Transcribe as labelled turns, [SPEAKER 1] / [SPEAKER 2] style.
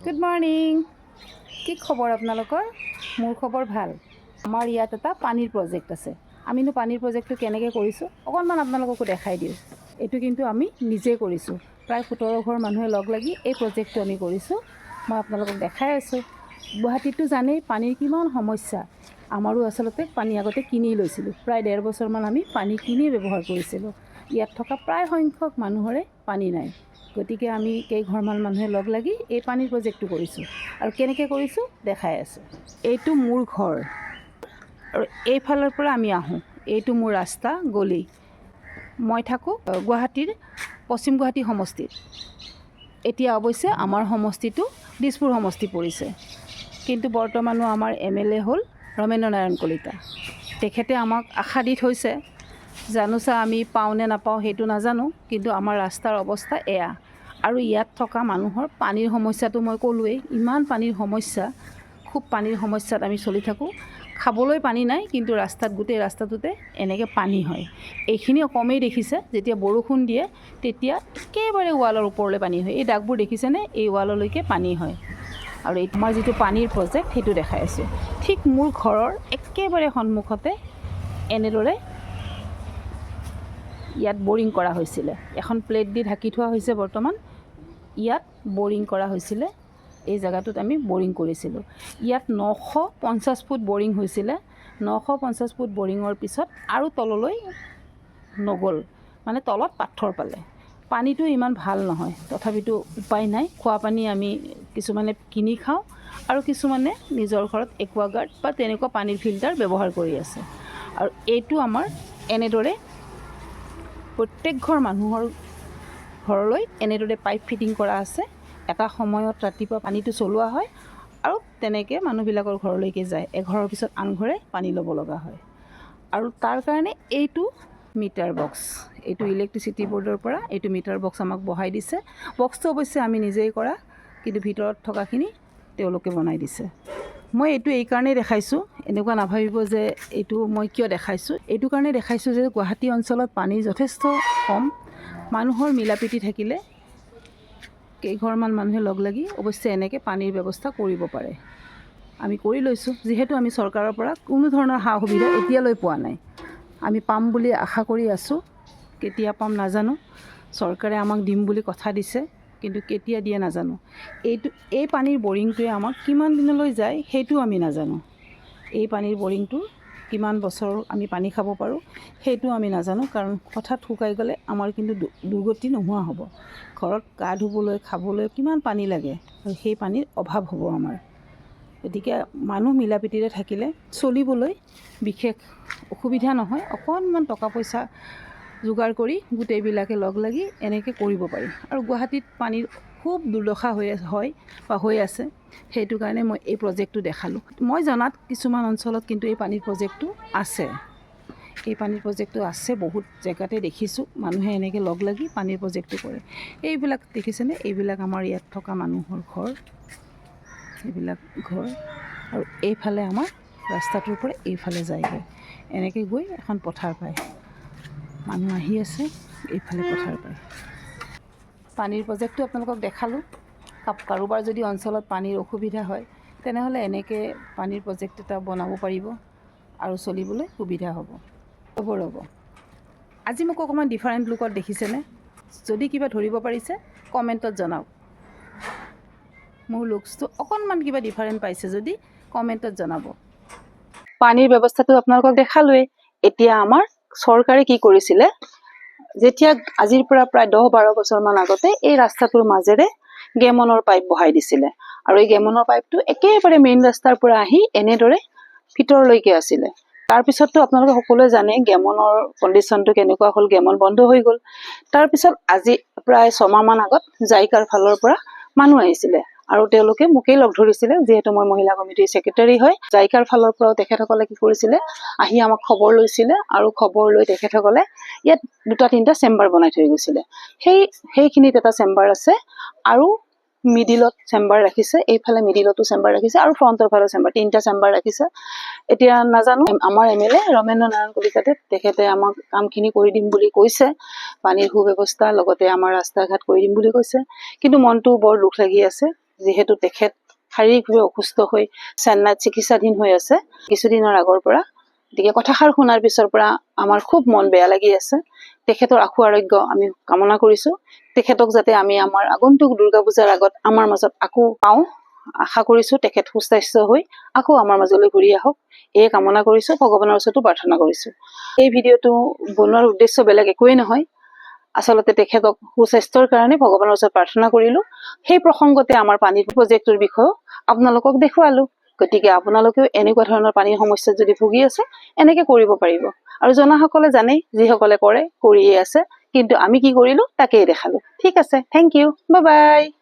[SPEAKER 1] Good morning. কি খবৰ আপোনালোকৰ? মোৰ খবৰ ভাল। আমাৰ ইয়াত এটা পানীৰ প্ৰজেক্ট আছে। আমিনো পানীৰ প্ৰজেক্টটো কেনেকৈ কৰিছোঁ, অকণমান আপোনালোককো দেখাই দিওঁ। এইটো কিন্তু আমি নিজে কৰিছোঁ। প্ৰায় 17 ঘৰ মানুহে লগ লাগি এই প্ৰজেক্টটো আমি কৰিছোঁ। মই আপোনালোকক দেখাই আছোঁ। গুৱাহাটীততো জানেই পানীৰ কিমান সমস্যা। আমাৰো আচলতে পানী আগতে কিনি লৈছিলোঁ। প্ৰায় 1.5 বছৰমান আমি পানী কিনিয়ে ব্যৱহাৰ কৰিছিলোঁ। ইয়াত থকা প্ৰায় সংখ্যক মানুহৰে পানী নাই। গতিকে আমি কেইঘৰমান মানুহে লগ লাগি এই পানীৰ প্ৰজেক্টটো কৰিছোঁ আৰু কেনেকৈ কৰিছোঁ দেখাই আছোঁ। এইটো মোৰ ঘৰ আৰু এইফালৰ পৰা আমি আহোঁ। এইটো মোৰ ৰাস্তা, গলি। মই থাকোঁ গুৱাহাটীৰ পশ্চিম গুৱাহাটী সমষ্টিত। এতিয়া অৱশ্যে আমাৰ সমষ্টিটো দিছপুৰ সমষ্টি পৰিছে। কিন্তু বৰ্তমানো আমাৰ এমএলএ হ'ল ৰমেন্দ্ৰ নাৰায়ণ কলিতা। তেখেতে আমাক আশা দি থৈছে। জানোচা আমি পাওঁ নে নাপাওঁ সেইটো নাজানো, কিন্তু আমাৰ ৰাস্তাৰ অৱস্থা এয়া। আৰু ইয়াত থকা মানুহৰ পানীৰ সমস্যাটো মই ক'লোৱেই, ইমান পানীৰ সমস্যা। খুব পানীৰ সমস্যাত আমি চলি থাকোঁ। খাবলৈ পানী নাই, কিন্তু ৰাস্তাত, গোটেই ৰাস্তাটোতে এনেকৈ পানী হয়। এইখিনি কমেই দেখিছে। যেতিয়া বৰষুণ দিয়ে, তেতিয়া একেবাৰে ৱালৰ ওপৰলৈ পানী হয়। এই দাগবোৰ দেখিছেনে? এই ৱাললৈকে পানী হয়। আৰু এই আমাৰ যিটো পানীৰ প্ৰজেক্ট, সেইটো দেখাই আছোঁ। ঠিক মোৰ ঘৰৰ একেবাৰে সন্মুখতে এনেদৰে ইয়াত বৰিং কৰা হৈছিলে। এখন প্লেট দি ঢাকি থোৱা হৈছে বৰ্তমান। ইয়াত বৰিং কৰা হৈছিলে। এই জেগাটোত আমি বৰিং কৰিছিলোঁ। ইয়াত 950 ফুট বৰিং হৈছিলে। 950 ফুট বৰিঙৰ পিছত আৰু তললৈ নগ'ল, মানে তলত পাথৰ পালে। পানীটো ইমান ভাল নহয়, তথাপিতো উপায় নাই। খোৱা পানী আমি কিছুমানে কিনি খাওঁ আৰু কিছুমানে নিজৰ ঘৰত একুৱাগাৰ্ড বা তেনেকুৱা পানীৰ ফিল্টাৰ ব্যৱহাৰ কৰি আছে। আৰু এইটো আমাৰ এনেদৰে প্ৰত্যেক ঘৰ মানুহৰ ঘৰলৈ এনেদৰে পাইপ ফিটিং কৰা আছে। এটা সময়ত ৰাতিপুৱা পানীটো চলোৱা হয় আৰু তেনেকৈ মানুহবিলাকৰ ঘৰলৈকে যায়। এঘৰৰ পিছত আন ঘৰে পানী ল'ব লগা হয়। আৰু তাৰ কাৰণে এইটো মিটাৰ বক্স, এইটো ইলেক্ট্ৰিচিটি বৰ্ডৰ পৰা এইটো মিটাৰ বক্স আমাক বহাই দিছে। বক্সটো অৱশ্যে আমি নিজেই কৰা, কিন্তু ভিতৰত থকাখিনি তেওঁলোকে বনাই দিছে। মই এইটো এইকাৰণেই দেখাইছোঁ, এনেকুৱা নাভাবিব যে এইটো মই কিয় দেখাইছোঁ। এইটো কাৰণে দেখাইছোঁ যে গুৱাহাটী অঞ্চলত পানী যথেষ্ট কম। মানুহৰ মিলা প্ৰীতি থাকিলে কেইঘৰমান মানুহে লগ লাগি অৱশ্যে এনেকৈ পানীৰ ব্যৱস্থা কৰিব পাৰে। আমি কৰি লৈছোঁ, যিহেতু আমি চৰকাৰৰ পৰা কোনো ধৰণৰ সা সুবিধা এতিয়ালৈ পোৱা নাই। আমি পাম বুলি আশা কৰি আছোঁ। কেতিয়া পাম নাজানো। চৰকাৰে আমাক দিম বুলি কথা দিছে, কিন্তু কেতিয়া দিয়ে নাজানো। এই পানীৰ বৰিংটোৱে আমাক কিমান দিনলৈ যায়, সেইটোও আমি নাজানো। এই পানীৰ বৰিংটো কিমান বছৰ আমি পানী খাব পাৰোঁ, সেইটোও আমি নাজানো। কাৰণ হঠাৎ শুকাই গ'লে আমাৰ কিন্তু দুৰ্গতি নোহোৱা হ'ব। ঘৰত গা ধুবলৈ, খাবলৈ কিমান পানী লাগে আৰু সেই পানীৰ অভাৱ হ'ব আমাৰ। গতিকে মানুহ মিলা প্ৰীতিৰে থাকিলে চলিবলৈ বিশেষ অসুবিধা নহয়। অকণমান টকা পইচা যোগাৰ কৰি গোটেইবিলাকে লগ লাগি এনেকৈ কৰিব পাৰি। আৰু গুৱাহাটীত পানীৰ খুব দুৰ্দশা হৈ হয় বা হৈ আছে, সেইটো কাৰণে মই এই প্ৰজেক্টটো দেখালোঁ। মই জনাত কিছুমান অঞ্চলত কিন্তু এই পানীৰ প্ৰজেক্টটো আছে। এই পানীৰ প্ৰজেক্টটো আছে, বহুত জেগাতে দেখিছোঁ মানুহে এনেকৈ লগ লাগি পানীৰ প্ৰজেক্টটো কৰে। এইবিলাক দেখিছেনে? এইবিলাক আমাৰ ইয়াত থকা মানুহৰ ঘৰ, এইবিলাক ঘৰ। আৰু এইফালে আমাৰ ৰাস্তাটোৰ পৰা এইফালে যায়গৈ। এনেকৈ গৈ এখন পথাৰ পায়। মানুহ আহি আছে, এইফালে পথাৰ পায়। পানীৰ প্ৰজেক্টটো আপোনালোকক দেখালোঁ। কাৰোবাৰ যদি অঞ্চলত পানীৰ অসুবিধা হয়, তেনেহ'লে এনেকৈ পানীৰ প্ৰজেক্ট এটা বনাব পাৰিব আৰু চলিবলৈ সুবিধা হ'ব। ৰ'ব, ৰ'ব, আজি মোক অকণমান ডিফাৰেণ্ট লুকত দেখিছেনে? যদি কিবা ধৰিব পাৰিছে, কমেণ্টত জনাওক। মোৰ লুকছটো অকণমান কিবা ডিফাৰেণ্ট পাইছে যদি, কমেণ্টত জনাব। পানীৰ ব্যৱস্থাটো আপোনালোকক দেখালোৱেই। এতিয়া আমাৰ চৰকাৰে কি কৰিছিলে, যেতিয়া আজিৰ পৰা প্ৰায় 10-12 বছৰমান আগতে এই ৰাস্তাটোৰ মাজেৰে গেমনৰ পাইপ বহাই দিছিলে। আৰু এই গেমনৰ পাইপটো একেবাৰে মেইন ৰাস্তাৰ পৰা আহি এনেদৰে ভিতৰলৈকে আছিলে। তাৰপিছততো আপোনালোকে সকলোৱে জানে গেমনৰ কণ্ডিশ্যনটো কেনেকুৱা হ'ল। গেমন বন্ধ হৈ গ'ল। তাৰপিছত আজি প্ৰায় ছমাহমান আগত জাইকাৰ ফালৰ পৰা মানুহ আহিছিলে আৰু তেওঁলোকে মোকেই লগ ধৰিছিলে, যিহেতু মই মহিলা কমিটিৰ ছেক্ৰেটাৰী হয়। জাইকাৰ ফালৰ পৰাও তেখেতসকলে কি কৰিছিলে, আহি আমাক খবৰ লৈছিলে আৰু খবৰ লৈ তেখেতসকলে ইয়াত দুটা তিনিটা চেম্বাৰ বনাই থৈ গৈছিলে। সেইখিনিত এটা চেম্বাৰ আছে আৰু মিডিলত চেম্বাৰ ৰাখিছে। এইফালে মিডিলতো চেম্বাৰ ৰাখিছে আৰু ফ্ৰণ্টৰ ফালে চেম্বাৰ, তিনিটা চেম্বাৰ ৰাখিছে। এতিয়া নাজানো, আমাৰ এমএলএ ৰমেন্দ্ৰ নাৰায়ণ কলিতাদেৱ, তেখেতে আমাক কামখিনি কৰি দিম বুলি কৈছে। পানীৰ সুব্যৱস্থা, লগতে আমাৰ ৰাস্তা ঘাট কৰি দিম বুলি কৈছে। কিন্তু মনটো বৰ দুখ লাগি আছে। যিহেতু তেখেত শাৰীৰিকভাৱে অসুস্থ হৈ চেন্নাইত চিকিৎসাধীন হৈ আছে কিছুদিনৰ আগৰ পৰা। গতিকে কথাষাৰ শুনাৰ পিছৰ পৰা আমাৰ খুব মন বেয়া লাগি আছে। তেখেতৰ আশু আৰোগ্য আমি কামনা কৰিছোঁ। তেখেতক যাতে আমি আমাৰ আগন্তুক দুৰ্গা পূজাৰ আগত আমাৰ মাজত আকৌ পাওঁ, আশা কৰিছোঁ। তেখেত সুস্বাস্থ্য হৈ আকৌ আমাৰ মাজলৈ ঘূৰি আহক, এয়ে কামনা কৰিছোঁ, ভগৱানৰ ওচৰতো প্ৰাৰ্থনা কৰিছোঁ। এই ভিডিঅ'টো বনোৱাৰ উদ্দেশ্য বেলেগ একোৱেই নহয়, আচলতে তেখেতক সুস্বাস্থ্যৰ কাৰণে ভগৱানৰ ওচৰত প্ৰাৰ্থনা কৰিলোঁ। সেই প্ৰসংগতে আমাৰ পানীৰ প্ৰজেক্টটোৰ বিষয়েও আপোনালোকক দেখুৱালোঁ। গতিকে আপোনালোকেও এনেকুৱা ধৰণৰ পানীৰ সমস্যাত যদি ভুগি আছে, এনেকে কৰিব পাৰিব। আৰু জনাসকলে জানেই, যিসকলে কৰে কৰিয়ে আছে, কিন্তু আমি কি কৰিলোঁ তাকেই দেখালোঁ। ঠিক আছে, thank U, bye bye.